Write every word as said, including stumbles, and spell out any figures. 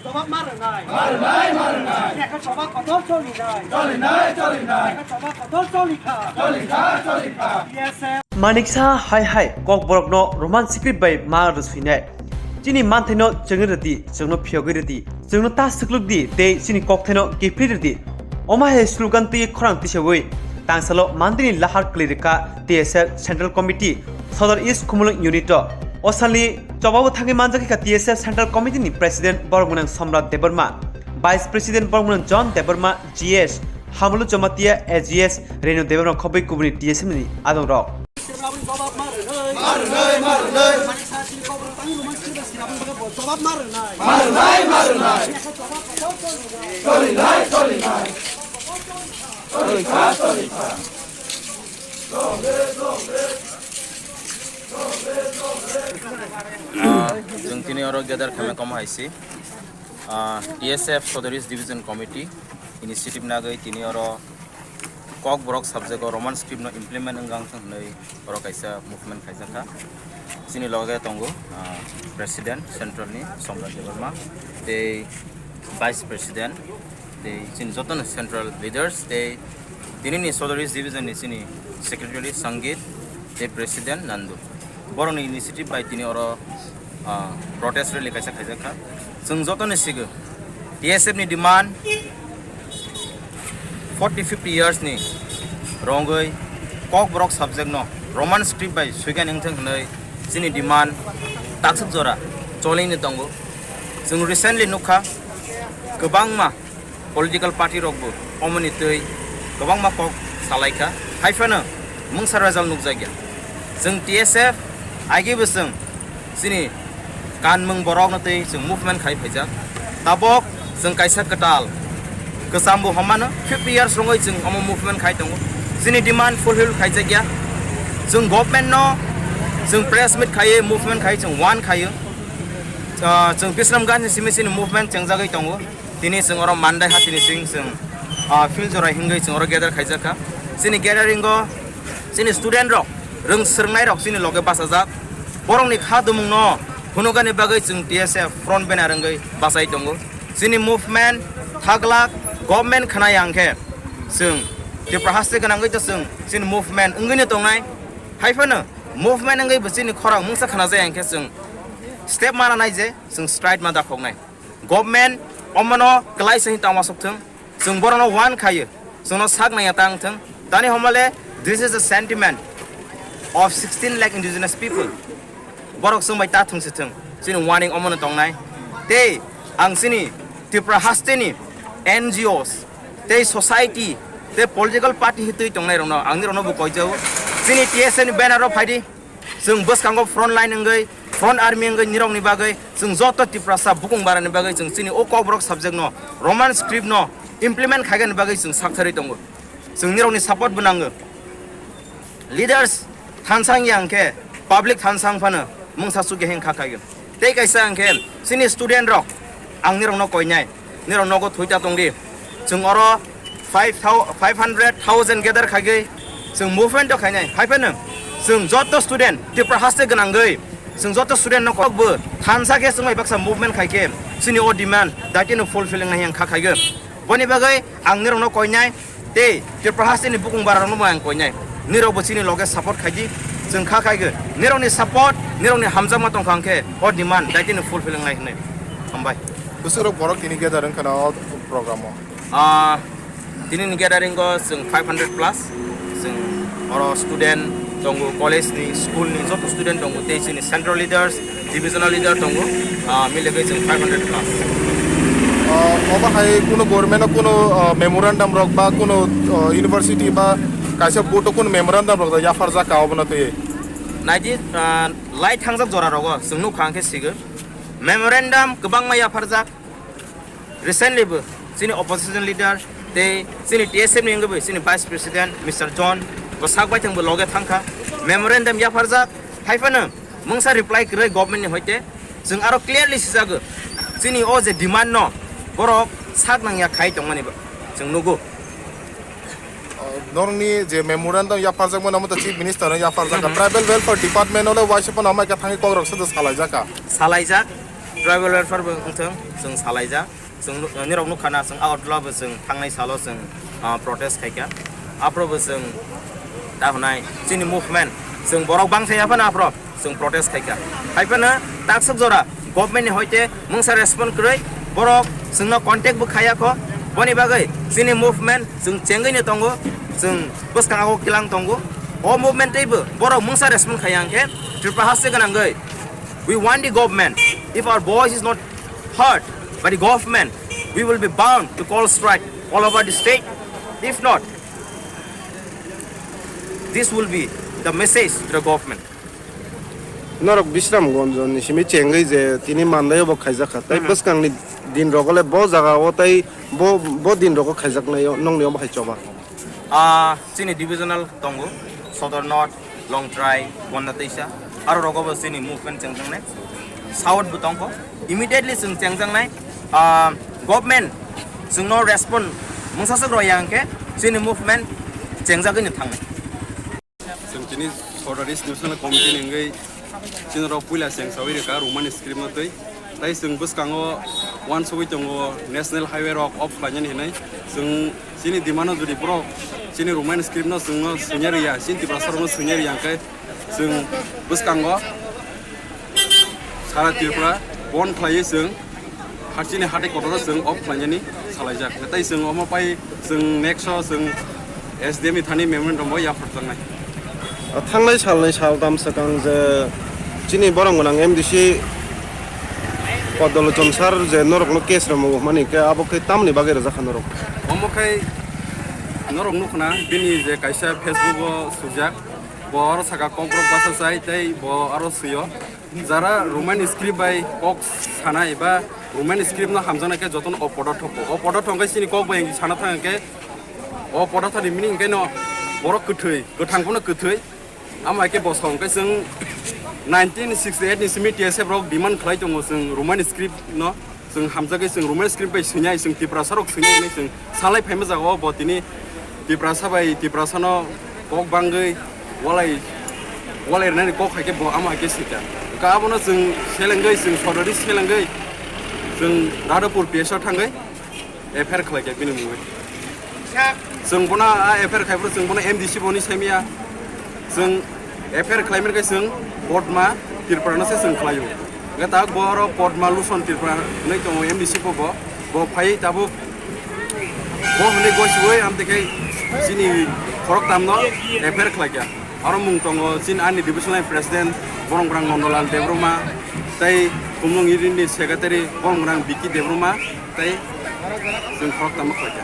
Jobab ma rwnai. Ma rwnai, ma rwnai. Lekha choba kotor choli nai. Choli nai, choli nai. Lekha choba kotor choli kha. Choli kha, choli kha. T S F. Maniksa hai hai Kokborokno Roman script bai ma rwswinai. Chini manthaino chwngwi rwdi, chwngno phiyogwi rwdi, chwngno ta swklwk di tei chini kokthaino kiphilwi rwdi. Omo hai slogan twi khorang tisawi tangsalo mandini lahar kwlwi rwkha T S F Central Committee Sodor East Khumulwng Unit o. O salni chobao thangwi manjakha T S F Central Committee ni President Borokmunang Somrat Debbarma, Vice President Borokmunang John Debbarma, G S Hamulu Jamatia, A G S Renu Debbarma khobwi kubuni T S F ni adongrok. Ah, chwng tini oro gather khaimani komo hai se. Ah, T S F Sodor East Division Committee initiative nagwi tini oro Kokborok subject o Roman script no implement wngkha hwnwi oro kaisa movement khaijakha. Chini loge tongo, ah, President Central ni Somrat Debbarma tei Vice President tei chini jotono Central Leaders tei tini ni Sodor East Division ni chini Secretary Sangeet tei President Nandu. Borokni initiative bai tini oro, ah, protest rally kaisa khaijakha. Chwng jotoni sigo T S F ni demand forty fifty years ni rongwi Kokborok subject no Roman script bai swikang wngthang hwnwi chini demand takswk jora cholini tongo. Chwng recently nukha kwbangma political party rokbo omoni twi kwbangma kok salaikha, hai phano mungsa result nukjakya. Chwng T S F aigwi bo chwng chini kanmung borokno twi chwng movement khai phaijak. Tabok chwng kaisa kwtal kwchambo hwnmano fifty years rwngwi chwng omo movement khai tongo. Chini demand fulfill khaijakya. Chwng government no chwng press meet khaiwi movement khai chwng wan khaio. Ah, chwng Bisram Ganj ni simi chini movement chengjagwi tongo. Tini chwng oro Mandai hatini sing chwng, ah, field jorai hingwi chwng oro gather khaijakha. Chini gathering o chini student rok, rwng swrwngnai rok chini loge bachajak. Borokni kha dumungno phunukani bagwi chwng T S F front banner wngwi bachai tongo. Chini movement thaglak government khwnaya hwnkhe chwng Tripura haste gwnangwi to chwng chini movement wngwino tongnai. Hai phano movement wngwi bo chini khorang mungsa khwnajaya hwnkhe chwng step mana nai je chwng strike ma dakhoknai. Government omono kwlai se tangma sok thung. Chwng borokno wan khaio. Chwngno sak naiya tang thung. Tani homole, this is a sentiment of sixteen lakh indigenous people. Borok chwng bai ta thung se thung. Chini warning omono tongnai. Tei ang chini Tripura hasteni N G Os, tei society, tei political party hitwi tongnai rokno, ang nirokno bo koijao. Chini T S F ni banner o phaidi. Chwng bwskango front line wngwi, front army wngwi nirokni bagwi, chwng joto Tiprasa bukung barani bagwi chwng chini o Kokborok subject no, Roman script no implement khaigani bagwi chwng saktharwi tongo. Chwng nirokni support bo nango. Leaders thansa wngya hwnkhe public thansa wngphano mungsa chukya hwnkha khaigwi. Tei kaisa hwnkhe chini student rok ang nirokno koinai. Nirok nogo thwi ta tongdi. Chwng oro five thou-, five hundred thousand gather khaigwi chwng movement o khainai. Hai phano chwng joto student, Tripura haste gwnangwi chwng joto student no kokbo thansa khe chwng bai baksa movement khaikhe chini o demand daitino fulfilling nai hwnkha khaigwi. Boni bagwi ang nirokno koinai tei Tripura hasteni bukung bararokno bo ang koinai. Nirokbo chini loge support khaidi, chwng kha khaigwi. Nirokni support, nirokni hamjakma tongkha hwnkhe o demand daitino fulfilling nai hwnwi. Hambai. Bwswk rok borok tini gather wngkha na o program o? Ah, tini ni gathering o chwng five hundred plus. Chwng oro student tongo, college ni, school ni joto student tongo, tei chini central leaders, divisional leader tongo, ah, milegwi chwng five hundred plus. Ah, obo hai kuno government o kuno, ah, memorandum rok ba kuno, ah, university ba kaisa board o kuno memorandum rok yapharjak ka obono twi? Naidi, ah, lai thangjak jora rogo chwng nukha hwnkhe sigo. Memorandum kwbangma yapharjak. Recently bo chini opposition leader tei chini T S F ni wngwi bo chini Vice President Mister John bo sak baithang bo loge thangkha. Memorandum yapharjak, hai phano mungsa reply kwrwi government ni hoite. Chwng aro clearly sijago, chini o je demand no borok sak nangya khai tongmani bo chwng nugo. Norokni je memorandum yapharjakmani omo to Chief Minister no yapharjak, tribal welfare department o le waisa phano omo khe thangwi kokrok se salaijak kha. Salaijak. Tribal welfare bo wngthung, chwng salaijak. Chwng, nirok nukha na, chwng Agartala bo chwng thangnai salo chwng, ah, protest khaikha. Aphro bo chwng ta hwnai chini movement, chwng borok bangsa yaphano aphro chwng protest khaikha. Haiphano takswk jora government ni hoite mungsa respond kwrwi, borok chwngno contact bo khaiya kho. Boni bagwi chini movement chwng chengwi no tongo, chwng bwskango kilang tongo. O movement teibo borok mungsa respond khaiya hwnkhe Tripura haste gwnangwi we want the government. If our voice is not heard by the government, we will be bound to call strike all over the state. If not, this will be the message to the government. Norok Bisramganj ni simi chengwi je tini Mandai o bo khaijak kha, tei bwskangni din rogo le bo jaga o tei bo, bo din rogo khaijaknai o nokni omo hai choba. Ah, chini divisional tongo, Sodor North, Longtrai, Bondateisa, aro rogo bo chini movement chengjaknai. South bo tongkho, immediately chwng chengjaknai, ah, government chwngno respond mungsaswk rwya hwnkhe chini movement chengjagwi no thangnai. Chwng tini Sordaris National Committee ni wngwi chini rok puila chengsawi rwkha Roman script no twi. Tai chwng bwskango uansugwi tongo national highway rok off khlainani hinwi. Chwng chini demand no jodi borok chini Roman script no chwngno swngya rwya, chini Tiprasa rokno swngya rwya hwnkhe chwng bwskango sara Tripura bon khlaiwi chwng ha chini hatai kotor o chwng off khlainani salaijak. Tai chwng omo pai chwng next o chwng S D M ni thani memorandum bo yapharjaknai. Thangnai salni saltam swkang je chini borok gwnang M D C Padalochon sir je norokno case rwmani hwnmani khe abo khe tamni bagwi rwjak kha norok? Omo khai norok nukhna bini je kaisa Facebook o swijak, bo aro saka Kokborok basa chai tei bo aro swio. Jara Roman script bai kok sana eba Roman script no hamjaknai khe jotono opodo thoko. Opodo thongkhe chini kok bai sana thang khe o podo thani meaning khe no borok kwthwi, kwthang phano kwthwi. Amo hai khe bosong khe chwng nineteen sixty-eight ni simi T S F rok demand khlai tongo chwng Roman script no. Chwng hamjagwi chwng Roman script bai swinai, chwng Tiprasa rok swinai hinwi chwng salai phaima jaga o bo tini Tiprasa bai Tiprasa no kok bangwi walai, walai rwnani kok hai khe bo amo hai khe swikha. Ka abono chwng selengwi, chwng sorori selengwi chwng Radhapur P S o thangwi F I R khlai kha bini mungwi. Chwng bono a F I R khai phuru chwng bono M D C boni saimya. Chwng F I R khlaimani khe chwng Podma Tripura no se chwng khlaio. Hwnkhe tak bo oro Podma Luson Tripura hwnwi tongo M D C bo, bo, bo phai tabuk bo hwnwi gosiwi amtwi khe chini khoroktham no F I R khlai kha. Aro mung tongo chini ani divisional president Boromgrang Nondolal Debbarma tei Khumlung unit ni secretary Boromgrang Vicky Debbarma tei chwng khoroktham no khlai kha.